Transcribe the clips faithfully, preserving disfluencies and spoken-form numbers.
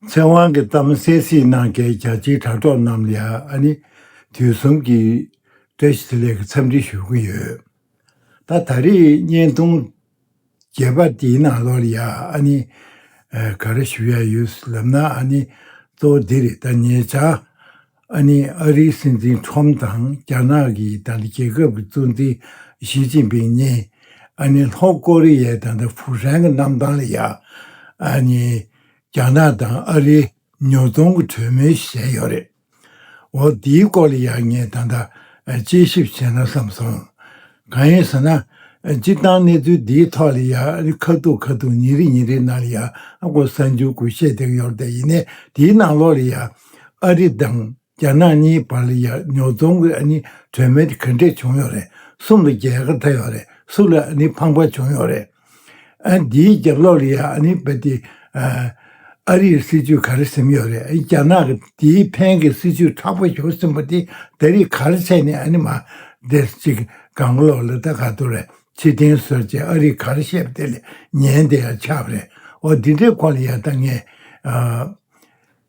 ཚེ་དབང་གི་གཏམ་གསན་གཟིགས་གནང་མཁན་རྒྱ་ཆེའི་དྲ་གྲོགས་རྣམས་ལ་ཡང་ཨ་ནི་དུས་གསུམ་གྱི་བཀྲ་ཤིས་བདེ་ལེགས་ཀྱི་འཚམས་འདྲི་ཞུ་གི་ཡོད། ད་ད་རེས་བརྙན་ཐུང་རྒྱས་པ་འདིའི་ནང་ལོགས་ལ་ཡང་ཨ་ནི་ཨ་ག་རེ་ཞུ་ཡ་ཡོད་ལབ་ན། ཨ་ནི་གཙོ་བོ་འདི་རེད། ད་ཉེ་ཆར་ཨ་ནི་ཨ་རིའི་སྲིད་འཛིན་ཁྲོམ་དང་རྒྱ་ནག་གི་ད་ལྟ་རྒྱལ་ཁབ་ཀྱི་གཙོ་འཛིན་ཞི་ཅིན་ཕིང་གཉིས་ཨ་ནི་ལྷོ་ཀོ་རི་ཡའི་ད་ལྟ་ཧྥུ་ཧྲན་གྱི་གནམ་ཐང་ལ་ཡང་ཨ་ནི་རྒྱ་ནག་དང་ཨ་རིའི་ཉོ་ཚོང་གི་གྲོས་མོལ་བྱས་ཡོད་རེད། འོ་དེའི་སྐོར་ལ་ཡང་ངས་ད་ལྟ་ཨ་དཔྱད་ཞིབ་བྱས་ན་བསམ་སོང་། གང་ཡིན་ཟེར་ན། ཨ་སྤྱིར་བཏང་གནས་ཚུལ་འདིའི་ཐོག་ལ་ཡང་ཨ་ནི་ཁ་ཐུག་ཁ་ཐུག་ཉིན་རེ་ཉིན་རེའི་ནང་ལ་ཡང་ཨ་ཁོ་གསར་འགྱུར་ཁོ་བཤད་བསྡད་ཀྱི་ཡོད་རེད། དེ་ཡིན་ནའི་དེའི་ནང་ལོགས་ལ་ཡང་ཨ་རི་དང་རྒྱ་ནག་གཉིས་བར་ལ་ཡང་ཉོ་ཚོང་གི་ཨ་ནི་གྲོས་མོལ་དེ་ག་འདྲས་བྱུང་ཡོད་རེད། སུ་ལ་རྒྱལ་ཁ་ཐོབ་ཡོད་རེད། སུ་ལ་ཨ་ནི་ཕངས་པ་བྱུང་ཡོད་རེད། ཨ་འདིའི་རྒྱབ་ལོགས་ལ་ཡང་ཨ་ནི་རྦད་དེ་ཨ་ཨ་རིའི་སྲིད་ཇུས་ག་རེ་ཟིན་ཡོད་རེད། ཨ་རྒྱ་ནག་གི་དེའི་ཕན་གྱི་སྲིད་ཇུས་མཁྲེགས་པོ་ཞིག་ཟིན་པ་དེ་ད་རེས་ག་རེ་བྱས་ནས་ཨ་ནི་མར་འདིར་ཅིག་གང་ལོགས་ལ་ད་ག་ཐུག་རེད། ཕྱིར་འཐེན་བཟོས་བྱས་ཨ་རིས་ག་རེ་བཤད་པ་དེ་ལ་ཉན་བསྡད་ཡ་ཆགས་པ་རེད། འོ་འདི་འདྲའི་སྐོར་ལ་ཡང་ད་ངས་ཨ་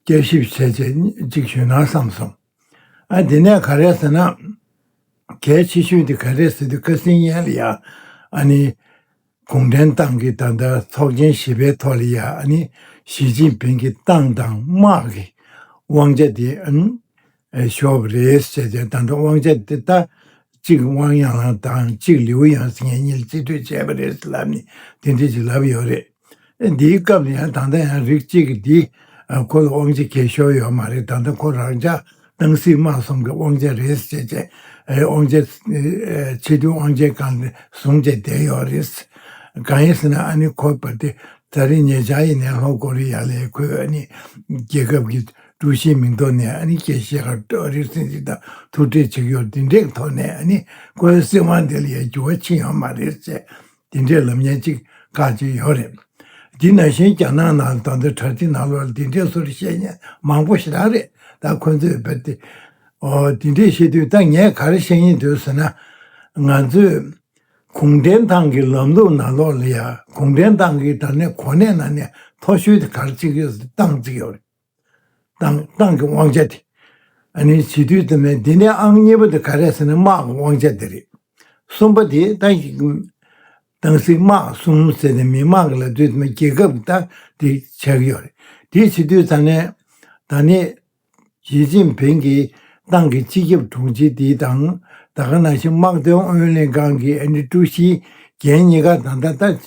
བསྐྱར་ཞིབ་བྱས་བྱས་ཅིག་ཞུས་ན་བསམ་སོང་། ཨ་དེ་ནས་ག་རེ་ཟེར་ན། གལ་ཆེ་ཤོས་དེ་ག་རེ་ཟེར་དུས་ཁ་སང་ཉིན་ལ་ཡ་ཨ་ནི་གུང་ཁྲན་ཏང་གི་ད་ལྟ་ཚོགས་ཆེན་བཞི་པའི་ཐོག་ལ་ཡ་ཨ་ནི་ཞི་ཅིན་ཕིང་གི་ཏང་དང་དམག་གི་དབང་ཆ་དེ་ཨ་ནི་ཨེ་ཤོར་བ་རེད་ཟེར་ཏེ། ད་ལྟ་དབང་ཆ་དེ་ད་གཅིག་ཝང་ཡང་ལང་དང་གཅིག་ལིའུ་ཡང་ཟེར་མཁན་གཉིས་ལ་རྩིས་སྤྲོད་བྱས་པ་རེད་ལབ་ནས་དེ་འདྲ་ཅིག་ལབ་ཡོད་རེད། འདིའི་སྐབས་ལ་ཡང་ད་ལྟ་ཡང་རིགས་གཅིག་གིས་འདི་ཨ་ཁོ་ལ་དབང་ཆ་གང་ཡང་ཤོར་ཡོད་མ་རེད། ད་ལྟ་ཁོ་རང་ཅག་ཏང་སྲིད་དམག་གསུམ་གྱི་དབང་ཆ་རེད་ཟེར་བྱས་ཨེ་དབང་ཆ་ཨེ་ཆེས་མཐོའི་དབང་ཆའི་སྒང་ལ་བཟུང་བྱས་བསྡད་ཡོད་རེད། གང་ཡིན་ཟེར་ན་ཨ་ནི་ཁོ་བར་དེ་ད་རེས་ཉེ་ཆར་ཡིན་ནའི་ལྷོ་ཀོ་རི་ཡ་ལ་ཁོས་ཨ་ནི་རྒྱལ་ཁབ་ཀྱི་ཀྲུའུ་ཞིའི་མིང་ཐོག་ནས་ཨ་ནི་སྐད་བཤད་གར་ཨ་རིའི་སྲིད་འཛིན་དང་ཐུག་འཕྲད་བྱེད་ཀྱི་ཡོད། འདི་འདྲའི་ཐོག་ནས་ཨ་ནི་ཁོའི་སྲིད་དབང་དེ་ལ་ཡང་འགྱུར་བ་ཕྱིན་ཡོད་མ་རེད་ཟེར། དེ་འདྲའི་ལབ་མཁན་གཅིག་ཁག་ཅིག་ཡོད་རེད། དེ་ནང་བཞིན་རྒྱ་ནག་ནང་ད་ལྟ་གྲ་སྒྲིག་ནང་ལོགས་ལ་དེ་འདྲའི་བཟོ་འདྲ་བཤད་མཁན་མང་པོ་ཞེ་དྲག་རེད། ད་ཁོ་ཚོས་བས་ཏེ་ཨོ་དེ་འདྲའི་བཤད་དུས་ད་ངས་ག་རེ་བཤད་སྙིང་འདོད་ཟེར་ན། ང་ཚོས་གུང་ཁྲན་ཏང་གི་ལམ་ལུགས་ནང་ལོགས་ལ་ཡ་གུང་ཁྲན་ཏང་གི་ད་ནས་གོ་གནས་ནང་ནས་མཐོ་ཤོས་དེ་ག་རེ་བརྩི་གི་ཡོད་ཟེར་ཏང་བརྩི་གི་ཡོད་རེད། ཏང་ཏང་གི་དབང་ཆ་དེ། ཨ་ནི་བྱེད་དུས་དེ་མེད། འདི་ནས་ཨང་གཉིས་པ་དེ་ག་རེ་ཟེར་ན་དམག་གི་དབང་ཆ་དེ་རེད། གསུམ་པ་དེ་ཏང་གི་ཏང་སྲིད་དམག་གསུམ་ཟེར་ནས་མི་དམངས་ཀྱི་ལབ་དུས་དེ་མེད། རྒྱལ་ཁབ་ཀྱི་ད་དེ་ཆགས་ཀྱི་ཡོད་རེད། དེ་བྱེད་དུས་ད་ནས་ད་ནས་ཞི་ཅིན་ཕིང་གིས་ཏང་གི་སྤྱི་ཁྱབ་དྲུང་ཆེ་དེ་དང་ད་ག་ནང་བཞིན་དམག་དོན་ཨུ་ཡོན་ལྷན་ཁང་གི་ཨ་ནི་ཀྲུའུ་ཞི་རྒན་གཉིས་ཀ་ད་ལྟ་ད།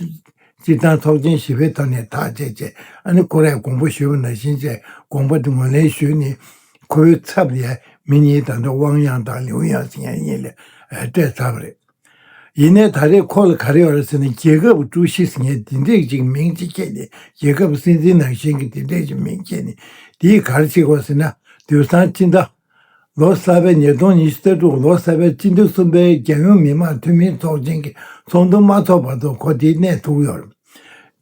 སྤྱིར་བཏང་ཚོགས་ཆེན་བཞི་པའི་ཐོག་ནས་ཐག་བཅད་བྱས་ཨ་ནི་ཁོ་རས་དགོངས་པ་ཞུས་པ་ནང་བཞིན་བྱས་དགོངས་པ་དེ་ངོས་ལེན་ཞུས་ནས་ཁོའི་ཚབ་ལ་མི་གཉིས་ད་ལྟ་དབང་ཡང་དང་ལིའུ་ཡང་ཟེར་མཁན་གཉིས་ལ་སྤྲད་ཚར་བ་རེད། ཡིན་ནའི་ད་རེས་ཁོ་ལ་ག་རེ་ཡོད་རེད་ཟེར་ན། རྒྱལ་ཁབ་ཀྱི་ཀྲུའུ་ཞི་ཟེར་མཁན་དེ་འདྲས་ཅིག་མིང་ཅིག་ཁྱེར་ནས་རྒྱལ་ཁབ་སྲིད་འཛིན་ནང་བཞིན་གྱི་དེ་འདྲས་ཅིག་མིང་ཁྱེར་ནས་དེས་ག་རེ་བྱེད་དགོས་ཟེར་ན། དུས་སང་སྤྱི་ཟླ། ལོ་གསར་པའི་ཉིས་སྟོང་ཉི་ཤུ་རྩ་དྲུག་ལོ་གསར་པའི་སྤྱི་ཟླ་གསུམ་པའི་རྒྱལ་ཡོངས་མི་དམངས་འཐུས་མིའི་ཚོགས་ཆེན་གྱི་ཚོགས་འདུ་མ་ཚོགས་བར་དུ་ཁོ་དེའི་གནས་ཐུག་ཡོད་རེད།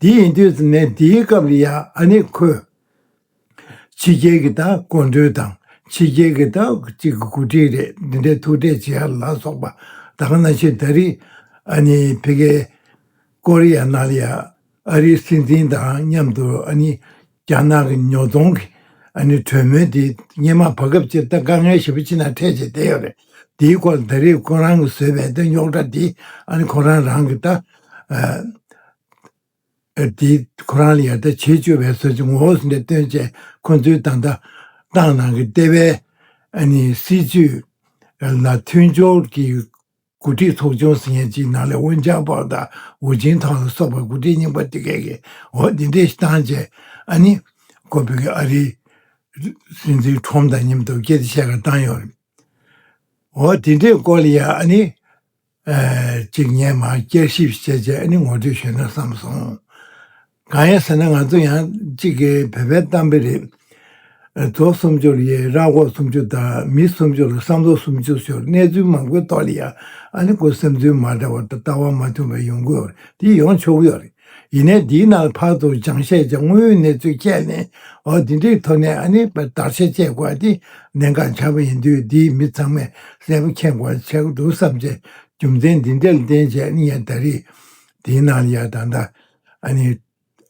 དེ་ཡིན་དུས་ནས་དེའི་སྐབས་ལ་ཡ་ཨ་ནི་ཁོས་ཕྱི་རྒྱལ་གྱི་ད་སྐུ་མགྲོན་དང་ཕྱི་རྒྱལ་གྱི་ད་ཅིག་གི་འགོ་ཁྲིད་རེད། འདི་འདྲའི་ཐུག་འཕྲད་བྱེད་ཡ་ལ་སོགས་པ། ད་ག་ནང་བཞིན་ད་རེས་ཨ་ནི་ཕ་གིའི་ཀོ་རི་ཡ་ནང་ལ་ཡ་ཨ་རིའི་སྲིད་འཛིན་དང་མཉམ་དུ་ཨ་ནི་རྒྱ་ནག་གི་ཉོ་ཚོང་གི་ཨ་ནི་གྲོས་མོལ་དེ་སྔོན་མ་བར་སྐབས་ཅིག་ད་དཀའ་ངལ་ཞེ་པོ་ཅིག་ནང་འཕྲད་བྱས་བསྡད་ཡོད་རེད། དེའི་སྐོར་ད་རེས་ཁོ་རང་གིས་བཟོས་པའི་ད་རྙོག་དྲ་དེ་ཨ་ནི་ཁོ་རང་རང་གི་ད་ཨ་ཨ་དེ་ཁོ་རང་ལ་ཡ་ད་བྱེད་སྤྱོད་པའི་བཟོ་ཅིག་ངོ་བོ་ཟིན་ཏེ་སྟོན་བྱས། ཁོ་ཚོའི་ད་ལྟ་ཏང་ནང་གི་ལྟེ་བའི་ཨ་ནི་སྲིད་ཇུས་ལ་མཐུན་སྦྱོར་གྱི་འགོ་ཁྲིད་ཚོགས་ཆུང་ཟེར་མཁན་ཅིག་ནང་ལ་ཝུན་ཅང་པའོ་དང་ཝུ་ཅིན་ཐའོ་ལ་སོགས་པ་འགོ་ཁྲིད་རྙིང་པ་དེ་གས་ཀྱིས་འོ་འདི་འདྲས་ཞིག་བཏང་བྱས། ཨ་ནི་ཁོ་བོད་ཀྱི་ཨ་རིའི་སྲིད་འཛིན་ཁྲོམ་དང་མཉམ་དུ་སྐད་ཆ་བཤད་གར་བཏང་ཡོད་རེད། འོ་དེ་འདྲའི་སྐོར་ལ་ཡང་ཨ་ནི་ཨ་ཅིག་ངས་མར་བསྐྱར་ཞིབ་བྱས་བྱས་ཨ་ནི་ངོ་སྤྲོད་ཞུས་ན་བསམ་སོང་། གང་ཡིན་ཟེར་ན་ང་ཚོ་ཡང་གཅིག་གི་བོད་པའི་གཏམ་དཔེ་རེད། མཛོ་སུམ་ཅུ་ལ་ཡའི་ར་སྒོག་སུམ་ཅུ་དང་མི་སུམ་ཅུ་ལ་བསམ་བློ་སུམ་ཅུ་ཞོར་གནས་ཚུལ་མང་པོའི་ཐོག་ལ་ཡང་ཨ་ནི་ཁོ་བསམ་ཚུལ་མ་འདྲ་བ་དང་ལྟ་བ་མ་མཐུན་པ་ཡོང་གི་ཡོད་རེད། དེ་ཡོང་ཆོག་གི་ཡོད་རེད། ཡིན་ནའི་འདིའི་ནང་ཕར་ཚུར་སྦྱང་བཤད་ཀྱང་དངོས་ཡོད་གནས་ཚུལ་བཅས་ནས་འོ་འདི་འདྲའི་ཐོག་ནས་ཨ་ནི་བརྡར་ཤ་བཅད་དགོས་པ་འདི་གནད་འགག་ཆགས་པ་ཡིན་དུས་འདིའི་མི་ཚང་མས་གསལ་པོ་མཁྱེན་དགོས་པ་ཆགས་ཀྱི་འདུག་བསམ་བྱས། རྒྱུ་མཚན་འདི་འདྲ་ལ་བརྟེན་བྱས་ཨ་ནི་ཡང་ད་རེས་འདིའི་ནང་ལ་ཡང་ད་ལྟ་ཨ་ནི་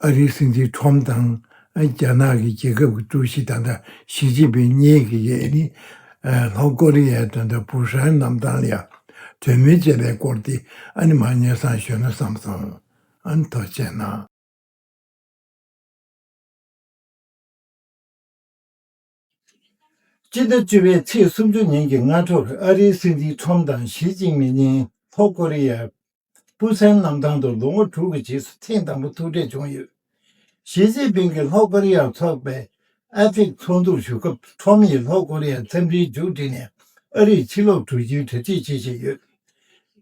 ཨ་རིའི་སྲིད་འཛིན་ཁྲོམ་དང་ ཨ་རྒྱ་ནག་གི་རྒྱལ་ཁབ་ཀྱི་ཀྲུའུ་ཞི་ད་ལྟ་ཞི་ཅིན་ཕིང་གཉིས་ཀྱིས་ཨ་ནི་ཨ་ལྷོ་ཀོ་རི་ཡའི་ད་ལྟ་པུ་ཧྲན་གནམ་ཐང་ལ་ཡ་གྲོས་མོལ་བྱས་པའི་སྐོར་དེ་ཨ་ནི་མར་སྙན་སེང་ཞུས་ན་བསམ་སོང་། ཨ་ནི་ཐུགས་རྗེ་གནང་། སྤྱི་ཟླ་བཅུ་པའི་ཚེས་སུམ་ཅུ་ཉིན་གྱི་སྔ་དྲོར་ཨ་རིའི་སྲིད་འཛིན་ཁྲོམ་དང་ཞི་ཅིན་ཕིང་གཉིས་ལྷོ་ཀོ་རི་ཡའི་པུ་སན་གནམ་ཐང་དུ་ལོ་ངོ་དྲུག་གི་རྗེས་སུ་ཐེངས་དང་པོ་ཐུག་འཕྲད་བྱུང་ཡོད། ཞི་ཅིན་ཕིང་གིས་ལྷོ་ཀོ་རི་ཡར་འཚོགས་པའི་ཨེ་ཕེག་ཚོགས་འདུར་ཞུགས་སྐབས་ཁྲོམ་ཡིས་ལྷོ་ཀོ་རི་ཡར་འཚམས་འདྲིའི་མཇུག་སྒྲིལ་ནས་ཨ་རིར་ཕྱིར་ལོག་འགྲོ་རྒྱུའི་གྲ་སྒྲིག་བྱེད་བཞིན་ཡོད།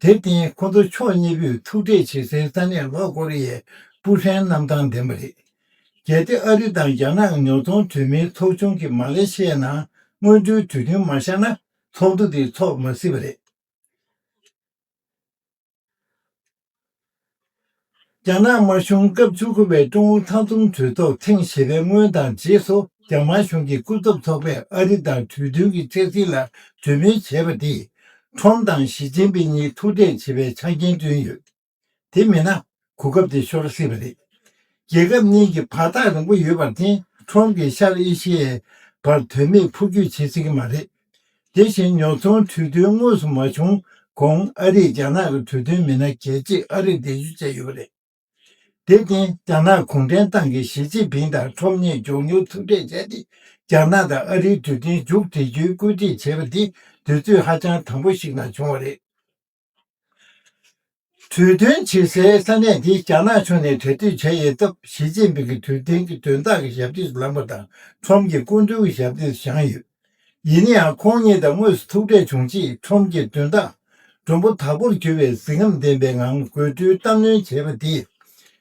དེར་བརྟེན་ཁོ་ཚོ་ཕྱོགས་གཉིས་པོས་ཐུག་འཕྲད་བྱེད་སའི་ས་གནས་ལྷོ་ཀོ་རི་ཡའི་པུ་ཧྲན་གནམ་ཐང་ལྡན་པ་རེད། གལ་ཏེ་ཨ་རི་དང་རྒྱ་ནག་གི་ཉོ་ཚོང་གྲོས་མོལ་ཚོགས་ཆུང་གིས་མ་ལེ་ཤི་ཡའི་ནང་སྔོན་འགྲོའི་གྲོས་མཐུན་མ་བཞག་ན་ཚོགས་འདུ་དེ་འཚོགས་མ་སྲིད་པ་རེད། རྒྱ་ནག་དམར་གཞུང་སྐབས་བཅུ་དགུ་པའི་ཀྲུང་ཨུ་མཐའ་འཛོམས་གྲོས་ཚོགས་ཐེངས་བཞི་པའི་སྔོན་དང་རྗེས་སུ་རྒྱ་དམར་གཞུང་གི་སྐུ་ཚབ་ཚོགས་པས་ཨ་རི་དང་གྲོས་མཐུན་གྱི་འཆར་ཟིན་ལ་གྲོས་མོལ་བྱས་པ་དེས་ཁྲོམ་དང་ཞི་ཅིན་ཕིང་གཉིས་ཐུག་འཕྲད་བྱེད་པའི་ཆ་རྐྱེན་བསྐྲུན་ཡོད། དེ་མིན་ན་གོ་སྐབས་དེ་ཤོར་སྲིད་པ་རེད། རྒྱལ་ཁབ་གཉིས་ཀྱི་བར་ཐག་རིང་པོ་ཡོད་པར་བརྟེན་ཁྲོམ་གྱིས་ཤར་ཨེ་ཤི་ཡའི་བར་དོན་མེད་འཕུར་སྐྱོད་བྱེད་སྲིད་ཀྱི་མ་རེད། དེ་བཞིན་ཉོ་ཚོང་གྲོས་མཐུན་དངོས་སུ་མ་བྱུང་གོང་ཨ་རིས་རྒྱ་ནག་གི་གྲོས་མཐུན་མི་སྣ་རྒྱལ་གཅེས་ཨ་རིར་གདན་ཞུ་བྱས་ཡོད་པ་རེད། དེར་བརྟེན་རྒྱ་ནག་གུང་ཁྲན་ཏང་གིས་ཞི་ཅིན་ཕིང་དང་ཁྲོམ་གཉིས་མགྱོགས་མྱུར་ཐུག་འཕྲད་བྱས་ཏེ་རྒྱ་ནག་དང་ཨ་རིའི་གྲོས་མཐུན་མཇུག་སྒྲིལ་རྒྱུའི་སྐུལ་ཁྲིད་བྱས་པ་འདི་དུས་ཚོད་ཧ་ཅང་དམ་པོ་ཞིག་ནང་བྱུང་བ་རེད། གྲོས་མཐུན་བྱེད་སའི་ས་གནས་འདི་རྒྱ་ནག་ཕྱོགས་ནས་གྲ་སྒྲིག་བྱས་ཡོད་སྟབས་ཞི་ཅིན་ཕིང་གི་གྲོས་མཐུན་གྱི་དོན་དག་གི་ཞབས་རྗེས་སུ་ལངས་པ་དང་ཁྲོམ་གྱི་སྐུ་མགྲོན་གྱི་ཞབས་རྗེས་སུ་བཞེངས་ཡོད། ཡིན་ན་ཡང་ཁོང་གཉིས་དང་དངོས་སུ་ཐུག་འཕྲད་བྱུང་རྗེས་ཁྲོམ་གྱི་དོན་དག་མགྲོན་པོ་དྭགས་པོར་གྱུར་བའི་གཟི་རྔམ་ལྡན་པའི་ངང་དགོད་བྲོའི་གཏམ་གླེང་བྱས་པ་དེས་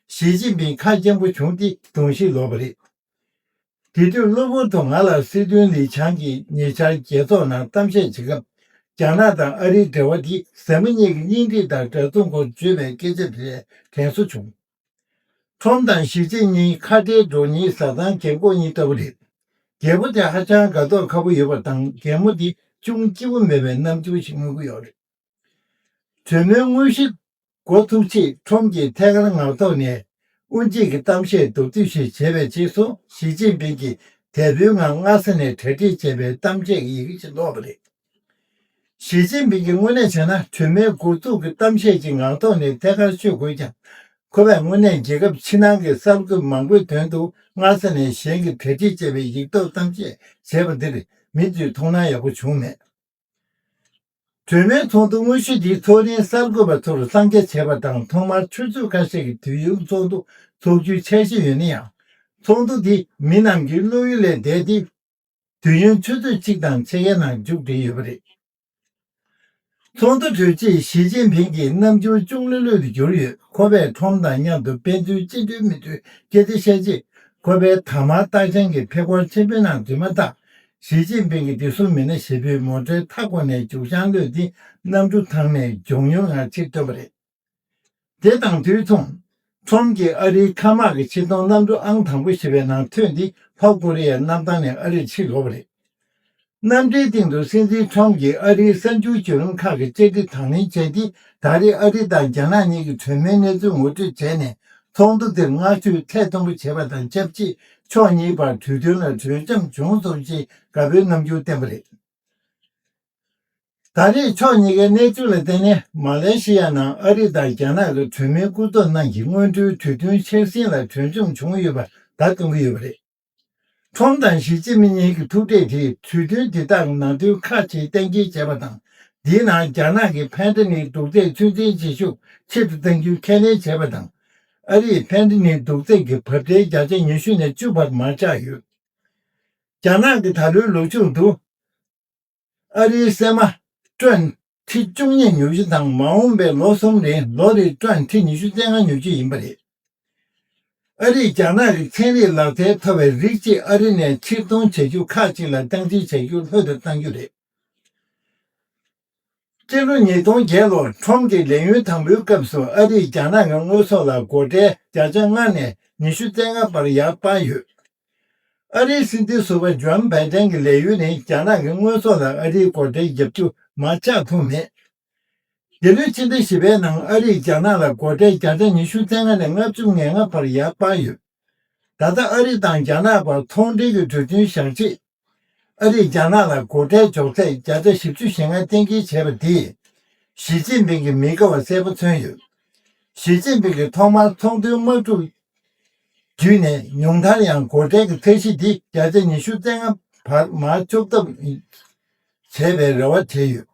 ཞི་ཅིན་ཕིང་ཁ་སྐྱེངས་པོ་བྱུང་སྟེ་གདོང་ཤེད་ལོག་པ་རེད། དེ་དུས་གློ་བུར་དུ་ང་ལ་སྲིད་དོན་ལི་ཆང་གིས་ཉེ་ཆར་རྒྱལ་ཚོགས་ནང་གཏམ་བཤད་བྱེད་སྐབས་རྒྱ་ནག་དང་ཨ་རིའི་འབྲེལ་བ་འདི་ཟ་མ་གཉིས་ཀྱི་གཉེན་སྒྲིག་དང་འདྲ་མཚུངས་སྐོར་བརྗོད་པའི་སྐད་ཆ་དེ་དྲན་གསོ་བྱུང་། ཁྲོམ་དང་ཞི་ཅིན་གཉིས་ཁ་བྲལ་འགྲོ་ཉིན་བཟའ་ཚང་རྒན་གོག་གཉིས་ལྟ་བུ་རེད། རྒད་པོ་དེ་ཧ་ཅང་དགའ་མདོག་ཁ་པོ་ཡོད་པ་དང་རྒན་མོ་དེ་ཅུང་སྐྱིད་པོ་མེད་པའི་རྣམ་འགྱུར་ཞིག་མངོན་གྱི་ཡོད་རེད། གྲོས་མོལ་དངོས་གཞི་འགོ་ཚུགས་ཆེད་ཁྲོམ་གྱིས་ཐད་ཀར་ངག་ཐོག་ནས་དབུ་འབྱེད་ཀྱི་གཏམ་བཤད་མདོར་བསྡུས་ཤིག་བྱས་པའི་རྗེས་སུ་ཞི་ཅིན་ཕིང་གིས་དལ་པོའི་ངང་སྔ་ས་ནས་གྲ་སྒྲིག་བྱས་པའི་གཏམ་བཤད་ཀྱི་ཡི་གེ་ཞིག་ཀློག་པ་རེད། ཞི་ཅིན་ཕིང་གིས་དངོས་གནས་བྱས་ན་གྲོས་མོལ་འགོ་འཛུགས་ཀྱི་གཏམ་བཤད་ཅིག་ངག་ཐོག་ནས་ཐད་ཀར་ཤོད་དགོས་ཀྱང་། ཁོ་པས་དངོས་གནས་རྒྱལ་ཁབ་ཕྱི་ནང་གི་གསར་འགོད་མང་པོའི་དོན་དུ་སྔ་ས་ནས་གཞན་གྱིས་གྲ་སྒྲིག་བྱས་པའི་ཡིག་ཐོག་གཏམ་བཤད་བྱས་པ་འདིར་མི་ཚོས་མཐོང་སྣང་ཡག་པོ་བྱུང་མེད། གྲོས་མོལ་ཚོགས་འདུ་དངོས་གཞི་འདིའི་ཐོག་རིང་གསར་འགོད་པ་ཚོར་གསང་རྒྱ་བྱས་པ་དང་ཐོག་མར་ཆུ་ཚོད་ཁ་ཤས་ཀྱི་དུས་ཡུན་ཚོགས་འདུ་འཚོགས་རྒྱུའི་འཆར་གཞི་ཡོད་ན་ཡང་། ཚོགས་འདུ་འདི་མི་རྣམས་ཀྱི་བློ་ཡུལ་ལས་འདས་ཏེ། དུས་ཡུན་ཆུ་ཚོད་གཅིག་དང་ཕྱེད་ཀའི་ནང་མཇུག་བསྒྲིལ་ཡོད་པ་རེད། ཚོགས་འདུ་གྲོལ་རྗེས་ཞི་ཅིན་ཕིང་གི་རྣམ་འགྱུར་ཅུང་ལྷོད་ལྷོད་དུ་གྱུར་ཡོད། ཁོ་པས་ཁྲོམ་དང་མཉམ་དུ་དཔེ་མཛོད་སྤྱི་འཐུས་མི་འཐུས་སྐད་ཆ་བཤད་རྗེས་ཁོ་པའི་ད་མར་རྟགས་ཅན་གྱི་ཕེབས་སྒོར་ཆེན་པོའི་ནང་འཛུལ་མ་ཐག་ཞི་ཅིན་ཕིང་གི་བདེ་སྲུང་མི་སྣ་ཞེ་པོས་མོ་ཊའི་མཐའ་སྐོར་ནས་རྒྱུག་ཤང་གློད་དེ་གནམ་གྲུ་ཐང་ནས་མགྱོགས་མྱུར་ངང་ཕྱིར་ཐོན་པ་རེད། དེ་དང་དུས་མཚུངས། ཁྲོམ་གྱིས་ཨ་རིའི་མཁའ་དམག་གི་ཆེ་མཐོང་གནམ་གྲུ་ཨང་དང་པོ་ཞེས་པའི་ནང་ཐོན་ཏེ་ལྷོ་ཀོ་རི་ཡའི་གནམ་ཐང་ནས་ཨ་རིར་ཕྱིར་ལོག་པ་རེད། གནམ་གྲུའི་སྟེང་དུ་སྲིད་འཛིན་ཁྲོམ་གྱིས་ཨ་རིའི་གསར་འགྱུར་བརྒྱུད་ལམ་ཁག་གི་བཅར་འདྲི་དང་ལེན་བྱས་ཏེ་ད་རེས་ཨ་རི་དང་རྒྱ་ནག་གཉིས་ཀྱི་གྲོས་མོལ་གནས་ཚུལ་ངོ་སྤྲོད་བྱས་ནས་ཚོགས་འདུ་དེར་བསྔགས་བརྗོད་ཐད་གཏོང་པོ་བྱས་པ་དང་ཆབས་ཅིག་ཕྱོགས་གཉིས་བར་གྲོས་མཐུན་ལ་གྲོས་འཆམ་བྱུང་སོང་ཞེས་དགའ་པོའི་རྣམ་འགྱུར་བསྟན་པ་རེད། ད་རེས་ཕྱོགས་གཉིས་ཀའི་གནས་ཚུལ་ལ་བརྟེན་ནས་མ་ལེ་ཤི་ཡ་ནང་ཨ་རི་དང་རྒྱ་ནག་གི་གྲོས་མོལ་སྐུ་ཚབ་རྣམས་ཀྱིས་སྔོན་འགྲོའི་གྲོས་མཐུན་འཆར་ཟིན་ལ་གྲོས་འཆམ་བྱུང་ཡོད་པ་བརྡ་གཏོང་གི་ཡོད་པ་རེད། ཁྲོམ་དང་ཞི་ཅིན་ཕིང་གཉིས་ཀྱི་ཐུག་འཕྲད་དེས་གྲོས་མཐུན་དེ་དག་ནང་དོན་ཁག་ཆེ་གཏན་འཁེལ་བྱས་པ་དང་། འདིའི་ནང་རྒྱ་ནག་གི་ཕན་ཊ་ནིལ་དུག་རྫས་ཚོད་འཛིན་བྱེད་ཤུགས་ཆེ་རུ་གཏང་རྒྱུ་ཁས་ལེན་བྱས་པ་དང་། ཨ་རིས་ཕན་ཊ་ནིལ་དུག་རྫས་ཀྱི་འབབ་ཁྲལ་བརྒྱ་ཆ་ཉི་ཤུ་ནས་བཅུ་བར་མར་བཅག་ཡོད། རྒྱ་ནག་གིས་ད་ལོའི་ལོ་མཇུག་ཏུ། ཨ་རིའི་སྲན་མ་ཊོན་ཁྲི་བཅུ་གཉིས་ཉོ་རྒྱུ་དང་མ་འོངས་པའི་ལོ་གསུམ་རིང་ལོ་རེར་ཊོན་ཁྲི་ཉི་ཤུ་རྩ་ལྔ་ཉོ་རྒྱུ་ཡིན་པ་རེད། ཨ་རིས་རྒྱ་ནག་གི་ཚན་རིག་ལག་རྩལ་མཐོ་བའི་རིགས་གཅིག་ཨ་རི་ནས་ཕྱིར་གཏོང་བྱ་རྒྱུ་ཁག་ཅིག་ལ་སྟངས་འཛིན་བྱ་རྒྱུ་ལྷོད་དུ་གཏང་རྒྱུ་རེད། སྤྱི་ལོ་ཉིས་སྟོང་བརྒྱད་ལོར་ཁྲོམ་གྱི་ལས་ཡུན་དང་པོའི་སྐབས་སུ་ཨ་རིས་རྒྱ་ནག་གི་དངོས་ཟོག་ལ་སྒོ་ཁྲལ་བརྒྱ་ཆ་ལྔ་ནས་ཉི་ཤུ་རྩ་ལྔ་བར་ཡར་སྤར་ཡོད། ཨ་རིའི་སྲིད་འཛིན་ཟུར་པ་ཇོན་བྷའི་ཏན་གྱི་ལས་ཡུན་ནི་རྒྱ་ནག་གི་དངོས་ཟོག་ལ་ཨ་རིའི་སྒོ་ཁྲལ་བརྒྱབ་རྒྱུ་མར་བཅག་ཐུབ་མེད། འདི་ལོའི་ཕྱི་ཟླ་བཞི་པའི་ནང་ཨ་རིས་རྒྱ་ནག་ལ་སྒོ་ཁྲལ་བརྒྱ་ཆ་ཉི་ཤུ་རྩ་ལྔ་ནས་ལྔ་བཅུ་ང་ལྔ་བར་ཡར་སྤར་ཡོད། ད་ལྟ་ཨ་རི་དང་རྒྱ་ནག་བར་ཚོང་འབྲེལ་གྱི་གྲོས་མཐུན་བཞག་རྗེས། ཨ་རིས་རྒྱ་ནག་ལ་སྒོ་ཁྲལ་འཇོག་ཚད་བརྒྱ་ཆ་བཞི་བཅུ་ཞེ་ལྔ་གཏན་འཁེལ་བྱས་པ་དེས། ཞི་ཅིན་ཕིང་གི་མི་དགའ་བ་གསལ་པོ་མཚོན་ཡོད། ཞི་ཅིན་ཕིང་གིས་ཐོག་མར་ཚོང་དོན་དམག་འཁྲུག་བརྒྱུད་ནས་ཉུང་མཐར་ཡང་སྒོ་ཁྲལ་གྱི་ཚད་གཞི་འདི་བརྒྱ་ཆ་ཉི་ཤུ་རྩ་ལྔ་བར་མར་གཅོག་ཐབས་བྱས་པའི་རེ་བ་བྱས་ཡོད།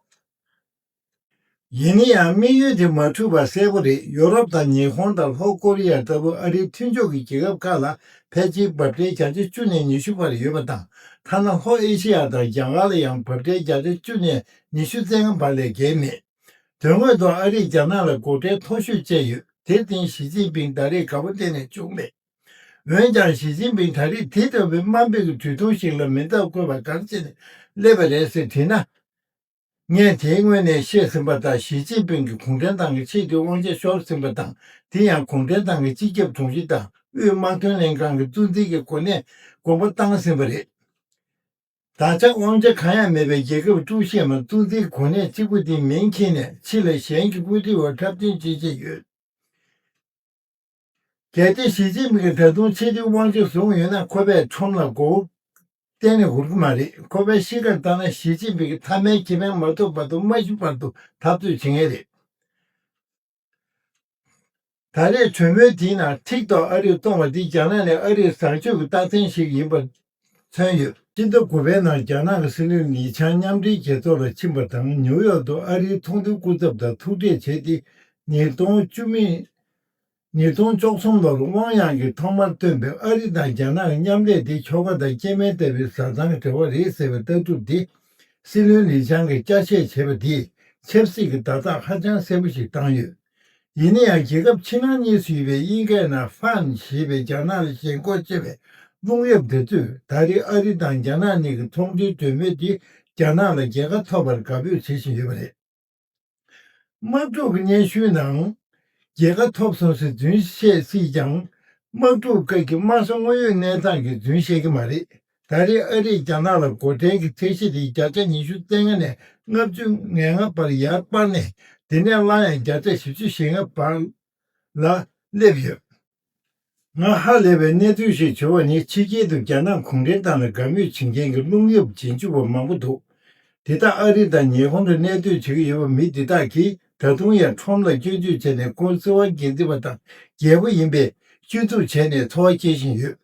ཡིན་ན་ཡང་དམིགས་ཡུལ་དེ་མ་འགྲུབ་པ་གསལ་པོ་རེད། ཡོ་རོབ་དང་ཉི་ཧོང་དང་ལྷོ་ཀོ་རི་ཡ་ལྟ་བུ་ཨ་རིའི་མཐུན་ཕྱོགས་ཀྱི་རྒྱལ་ཁབ་ཁག་ལ་ཕལ་ཆེར་འབབ་ཁྲལ་བརྒྱ་ཆ་བཅུ་ནས་ཉི་ཤུ་བར་ཡོད་པ་དང་། ཐ་ན་ལྷོ་ཨེ་ཤེ་ཡ་དང་རྒྱ་གར་ལ་ཡང་འབབ་ཁྲལ་བརྒྱ་ཆ་བཅུ་ནས་ཉི་ཤུ་རྩ་ལྔ་བར་ལས་བརྒལ་མེད། དོན་དངོས་ཐོག་ཨ་རིས་རྒྱ་ནག་ལ་སྒོ་ཁྲལ་མཐོ་ཤོས་བཅད་ཡོད། དེར་བརྟེན་ཞི་ཅིན་ཕིང་ད་རེས་དགའ་པོ་གཏན་ནས་བྱུང་མེད། འོན་ཀྱང་ཞི་ཅིན་ཕིང་ད་རེས་དེ་ལྟ་བུའི་དམའ་འབེབས་ཀྱི་གྲོས་མཐུན་ཞིག་ལ་མེ་མདའ་བཀོལ་བར་ག་རེ་བྱས་ནས་སླེབས་པ་རེད་ཟེར་དྲིས་ན། ངས་དེའི་སྔོན་ནས་བཤད་ཟིན་པ་ལྟར། ཞི་ཅིན་ཕིང་གིས་གུང་ཁྲན་ཏང་གི་ཆེས་མཐོའི་དབང་ཆ་ཤོར་ཟིན་པ་དང་། དེ་ཡང་གུང་ཁྲན་ཏང་གི་སྤྱི་ཁྱབ་དྲུང་ཆེ་དང་དབུས་དམག་དོན་ལྷན་ཁང་གི་གཙོ་འཛིན་གྱི་གོ་གནས་དགོངས་པ་བཏང་ཟིན་པ་རེད། ད་ཆ་དབང་ཆ་གང་ཡང་མེད་པའི་རྒྱལ་ཁབ་དཀྲུག་ཤིང་མ་གཙོ་འཛིན་གོ་གནས་གཅིག་པུ་དེའི་མིང་འཁྱེར་ནས་ཕྱི་ལ་གཞན་གྱི་བཀོད་སྒྲིག་འོག་འཁྲབ་སྟོན་བྱེད་བཞིན་ཡོད། གལ་ཏེ་ཞི་ཅིན་ཕིང་གིས་ད་དུང་ཆེས་མཐོའི་དབང་ཆ་བཟུང་ཡོད་ན། ཁོ་པས་ཁྲོམ་ལ་མགོ་བོ་གཏན་ནས་སྒུར་གྱི་མ་རེད། ཁོ་པའི་གཤིས་ཀར་ལྟར་ན། ཞི་ཅིན་ཕིང་གིས་མཐའ་མའི་ཁེ་ཕན་མ་ཐོབ་བར་དུ་མ་ཤི་བར་དུ་འཐབ་རྩོད་བྱེད་ངེས་རེད། ད་རེས་གྲོས་མོལ་དེའི་ནང་ཐིག་ཐོག་ཨ་རིར་གཏོང་བ་འདིས་རྒྱ་ནག་ནས་ཨ་རིར་བཟང་སྤྱོད་ཀྱི་རྟགས་མཚན་ཞིག་ཡིན་པ་མཚོན་ཡོད། ཕྱི་ཟླ་དགུ་པའི་ནང་རྒྱ་ནག་གི་སྲིད་བློན་ལི་ཆང་མཉམ་འབྲེལ་རྒྱལ་ཚོགས་ལ་ཕྱིན་པ་དང་། ནིའུ་ཡོག་ཏུ་ཨ་རིའི་ཚོང་དོན་སྐུ་ཚབ་དང་ཐུག་འཕྲད་བྱས་ཏེ། ཉིས་སྟོང་བཅུ་མེད། ཉིས་སྟོང་བཅུ་གསུམ་ལོར་ཝང་དབྱང་གིས་ཐོག་མར་བཏོན་པའི་ཨ་རི་དང་རྒྱ་ནག་གི་མཉམ་ལས་དེ་ཁྱོ་ག་དང་སྐྱེ་དམན་ལྟ་བུའི་བཟའ་ཚང་གི་འབྲེལ་བ་རེད་ཟེར་བའི་ལྟ་གྲུབ་དེ། སྲིད་བློན་ལི་ཆང་གིས་བསྐྱར་བཤད་བྱས་པ་དེས་ཆབ་སྲིད་ཀྱི་བརྡ་རྟགས་ཧ་ཅང་གསལ་པོ་ཞིག་བཏང་ཡོད། ཡིན་ན་ཡང་། རྒྱལ་ཁབ་ཕྱི་ནང་གཉིས་སུ་ཡོད་པའི་དབྱིན་སྐད་ནང་ཧྥན་ཞེས་པའི་རྒྱ་ནག་ལ་ཞེན་ཁོག་ཆེ་བའི་རླུང་འཡབ་དེ་ཚོས། ད་རེས་ཨ་རི་དང་རྒྱ་ནག་གཉིས་ཀྱི་ཚོང་འབྲེལ་གྲོས་མོལ་དེ་རྒྱ་ནག་ལ་རྒྱལ་ཁ་ཐོབ་པར་དགའ་འབོད་བྱེད་བཞིན་ཡོད་པ་རེད། དམག་འཁྲུག་གི་སྙན་ཞུའི་ནང་། རྒྱལ་ཁ་ཐོབ་སོང་ཟེར་རྫུན་བཤད་སྲིད་ཀྱང་། དམག་འཁྲུག་སྐབས་ཀྱི་དམག་ས་དངོས་ཡོད་གནས་སྟངས་ཀྱི་རྫུན་བཤད་ཀྱི་མ་རེད། ད་རེས་ཨ་རིས་རྒྱ་ནག་ལ་སྒོ་ཁྲལ་གྱི་ཚད་གཞི་དེ་བརྒྱ་ཆ་ཉི་ཤུ་རྩ་ལྔ་ནས་ལྔ་བཅུ་ང་ལྔ་བར་ཡར་སྤར་ནས། དེ་ནས་སླར་ཡང་བརྒྱ་ཆ་བཞི་བཅུ་ཞེ་ལྔ་བར་ལ་སླེབས་ཡོད། ང་ཧ་ལས་པའི་གནས་ཚུལ་ཞིག་བྱུང་བ་ནི། ཕྱི་རྒྱལ་དུ་རྒྱ་ནག་གུང་ཁྲན་ཏང་ལ་དགའ་མོས་བྱེད་མཁན་གྱི་རླུང་འཡབ་རྗེས་འཇུག་པ་མང་པོ་འདུག། དེ་དག་ཨ་རི་དང་ཉི་ཧོང་དུ་གནས་སྡོད་བྱེད་ཀྱི་ཡོད་པ། མི་འདི་དག་གིས་ད་དུང་ཡང་ཁྲོམ་ལ་སྐྱོན་བརྗོད་བྱས་ནས། ཁོང་སྲིད་དབང་སྒེར་འཛིན་པ་དང་རྒྱལ་པོ་ཡིན་པས་སྐྱོན་འཛུགས་བྱས་ནས་འཚོ་བ་སྐྱེལ་བཞིན་ཡོད།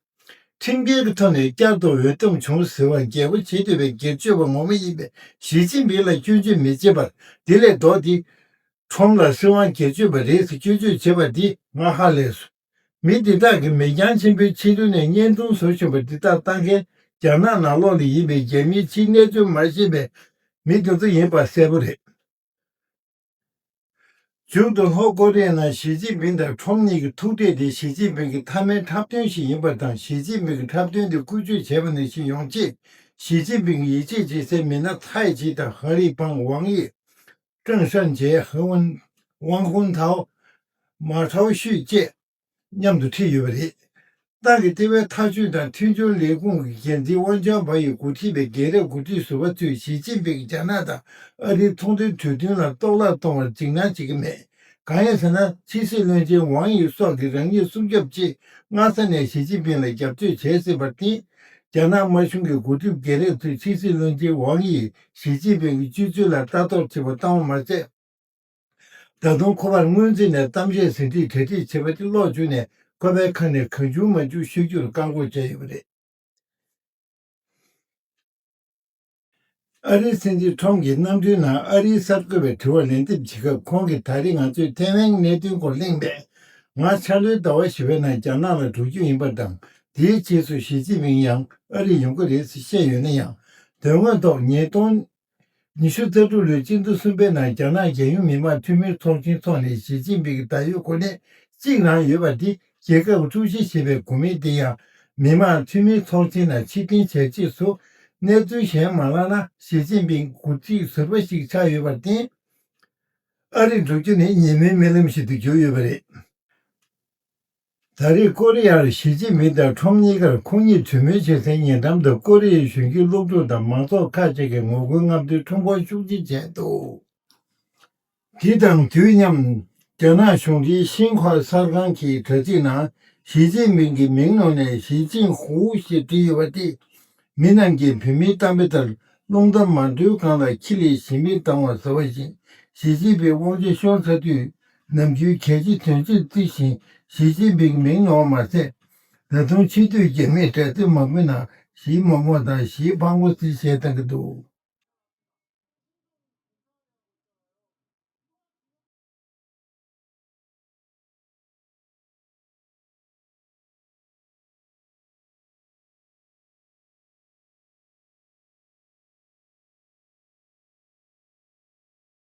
ཁྲིམས་འགལ་གྱི་ཐོག་ནས་བསྐྱར་དུ་འོས་འདེམས་བྱུང་ཟེར་བར་རྒྱལ་པོ་བྱེད་འདོད་པའི་སྒེར་གཅོད་པ་ངོ་མ་ཡིན་པའི་ཞི་ཅིན་ཕིང་ལ་སྐྱོན་བརྗོད་མི་བྱེད་པར། དེ་ལས་ལྡོག་སྟེ། ཁྲོམ་ལ་སྲིད་དབང་སྒེར་གཅོད་པ་རེད་ཟེར་སྐྱོན་བརྗོད་བྱེད་པ་འདི་ང་ཧ་ལས་སོང་། མི་འདི་དག་གིས་མིག་རྒྱང་ཆེན་པོའི་ཕྱི་རོལ་ནས་བརྙན་ཐུང་བཟོ་བཞིན་པ་འདི་དག་ལྟ་མཁན། རྒྱ་ནག་ནང་ལོགས་ལ་ཡིན་པའི་རྒྱ་མིའི་ཕྱིའི་གནས་ཚུལ་མ་ཤེས་པའི་མི་འདི་ཚོ་ཡིན་པ་གསལ་པོ་རེད། མཇུག་ཏུ། ལྷོ་ཀོ་རི་ཡ་ནང་ཞི་ཅིན་ཕིང་དང་ཁྲོམ་གཉིས་ཀྱི་ཐུག་འཕྲད་དེ་ཞི་ཅིན་ཕིང་གི་མཐའ་མའི་འཁྲབ་སྟོན་ཞིག་ཡིན་པ་དང་། ཞི་ཅིན་ཕིང་གི་འཁྲབ་སྟོན་དེ་བཀོལ་སྤྱོད་བྱས་པ་ནང་བཞིན་ཡོང་ཆེད། ཞི་ཅིན་ཕིང་གིས་ཡིད་ཆེས་བྱེད་སའི་མི་སྣ་ཚའེ་ཅི་དང་། ཧ་ལི་ཕང་། ཝང་དབྱི། ཀྲེང་ཧྲན་ཅེ། ཧེ་ཝུན། ཝང་ཧུན་ཐའོ། མ་ཁྲའོ་ཤུས་བཅས་མཉམ་དུ་ཁྲིད་ཡོད་པ་རེད། ཏང་གི་ལྟེ་བའི་ཐག་གཅོད་དང་མཐུན་སྦྱོར་ལས་ཁུངས་ཀྱི་འགན་འཛིན་ཝང་ཅང་བ་ཡིས་འགོ་ཁྲིད་པའི་རྒྱལ་རབས་འགོ་ཁྲིད་ཟུར་པ་ཚོས་ཞི་ཅིན་ཕིང་གིས་རྒྱ་ནག་དང་ཨ་རིའི་ཚོང་དོན་གྲོས་མཐུན་ལ་གཏོར་བརླག་གཏོང་བར་འཇིགས་སྣང་བྱེད་ཀྱི་མེད། གང་ཡིན་ཟེར་ན། ཕྱི་སྲིད་བློན་ཆེན་ཝང་དབྱི་སོགས་ཀྱིས་རང་ཉིད་སྲུང་སྐྱོབ་ཆེད་སྔ་ས་ནས་ཞི་ཅིན་ཕིང་ལ་རྒྱབ་གཅོད་བྱས་ཟིན་པར་བརྟེན། རྒྱ་ནག་དམར་གཞུང་གི་འགོ་ཁྲིད་རྒན་རབས་ཚོས་ཕྱི་སྲིད་བློན་ཆེན་ཝང་དབྱིས་ཞི་ཅིན་ཕིང་གི་སྤྱོད་ཚུལ་ལ་ལྟ་རྟོག་བྱེད་པ་ལྟ་བུ་མ་ཟད། ད་དུང་ཁོ་པར་སྔོན་རྩིས་ནས་གཏམ་བཤད་ཟིན་བྲིས་གྲ་སྒྲིག་བྱས་པ་དེ་ཀློག་བཅུག་ནས། ཁོ་པའི་ཁ་ནས་གང་བྱུང་མང་བྱུང་ཤོད་རྒྱུར་བཀག་འགོག་བྱས་ཡོད་པ་རེད། ཨ་རིའི་སྲིད་འཛིན་ཁྲོམ་གྱིས་གནམ་གྲུའི་ནང་ཨ་རིའི་གསར་འགོད་པའི་དྲི་བར་ལན་འདེབས་བྱེད་སྐབས། ཁོང་གིས། ད་རེས་ང་ཚོས་ཐའེ་ཝན་གནད་དོན་སྐོར་གླེང་མེད། ང་འཆར་ལོའི་ཟླ་བ་བཞི་པའི་ནང་རྒྱ་ནག་ལ་འགྲོ་རྒྱུ་ཡིན་པ་དང་། དེའི་རྗེས་སུ་ཞི་ཅིན་ཕིང་ཡང་ཨ་རིར་ཡོང་གི་རེད་ཟེར་བཤད་ཡོད་ན་ཡང་། དོན་དངོས་ཐོག་ཉིས་སྟོང་ཉི་ཤུ་རྩ་དྲུག་ལོའི་སྤྱི་ཟླ་གསུམ་པའི་ནང་རྒྱ་ནག་རྒྱལ་ཡོངས་མི་དམངས་འཐུས་མིའི་ཚོགས་ཆེན་འཚོགས་ནས་ཞི་ཅིན་ཕིང་གི་ད་ཡོད་གོ་གནས་གཅིག་རང་ཡོད་པ་དེ། རྒྱལ་ཁབ་ཀྱི་དཀྲུག་ཤིང་ཞེས་པའི་དགོས་དམིགས་དེ་ཡང་མི་དམངས་འཐུས་མིའི་ཚོགས་ཆེན་ནང་ཕྱིར་འཐེན་བྱས་རྗེས་སུ། གནས་ཚུལ་གཞན་མ་ལྷག་ན། ཞི་ཅིན་ཕིང་འགོ་ཁྲིད་ཟུར་པ་ཞིག་ཆགས་ཡོད་པར་བརྟེན། ཨ་རིར་འགྲོ་རྒྱུ་ནི་ཉེས་མེད་སྨོན་ལམ་ཞིག་ཏུ་གྱུར་ཡོད་པ་རེད། ད་རེས་ཀོ་རི་ཡར་ཞི་ཅིན་ཕིང་དང་ཁྲོམ་གཉིས་ཀར་ཁོང་ཉིད་གྲོས་མོལ་བྱེད་སའི་ཉེ་འགྲམ་དུ་ཀོ་རི་ཡའི་གཞོན་སྐྱེས་སློབ་ཕྲུག་དང་མང་ཚོགས་ཁག་ཅིག་གིས་ངོ་རྒོལ་རྔམ་སྟོན་ཁྲོམ་སྐོར་ཤུགས་ཆེ་བྱས་འདུག། དེ་དང་དུས་མཉམ། རྒྱ་ནག་གཞུང་འབྲེལ་ཤིན་ཧྭ་གསར་ཁང་གི་དྲ་ཚིགས་ནང་ ཞི་ཅིན་ཕིང་གི་མིང་ནང་ནས་ཞི་ཅིན་ཧུའུ་ཞེས་བྲིས་ཡོད་པ་དེས། མི་རྣམས་ཀྱིས་བོད་མིའི་གཏམ་དཔེ་ལྟར། རླུང་རྟ་མ་འགྲོའི་སྒང་ལ་ཁྱི་ལས་ཞི་མི་ལྡང་བ་ཟེར་བ་བཞིན། ཞི་ཅིན་ཕིང་དབང་ཆ་ཤོར་ཚར་དུས། ནམ་རྒྱུན་གལ་ཆེ་དོན་ཆེར་བརྩི་བཞིན་ཞི་ཅིན་ཕིང་གི་མིང་ནོར་བ་མ་ཟད། ད་དུང་ཕྱི་སྡོད་རྒྱ་མིས་དྲ་ཚིགས་མང་པོའི་ནང་ཞིའི་མོག་མོག་དང་ཞིའི་ཕག་མོ་ཟེར་བཤད་བཏང་གི་འདུག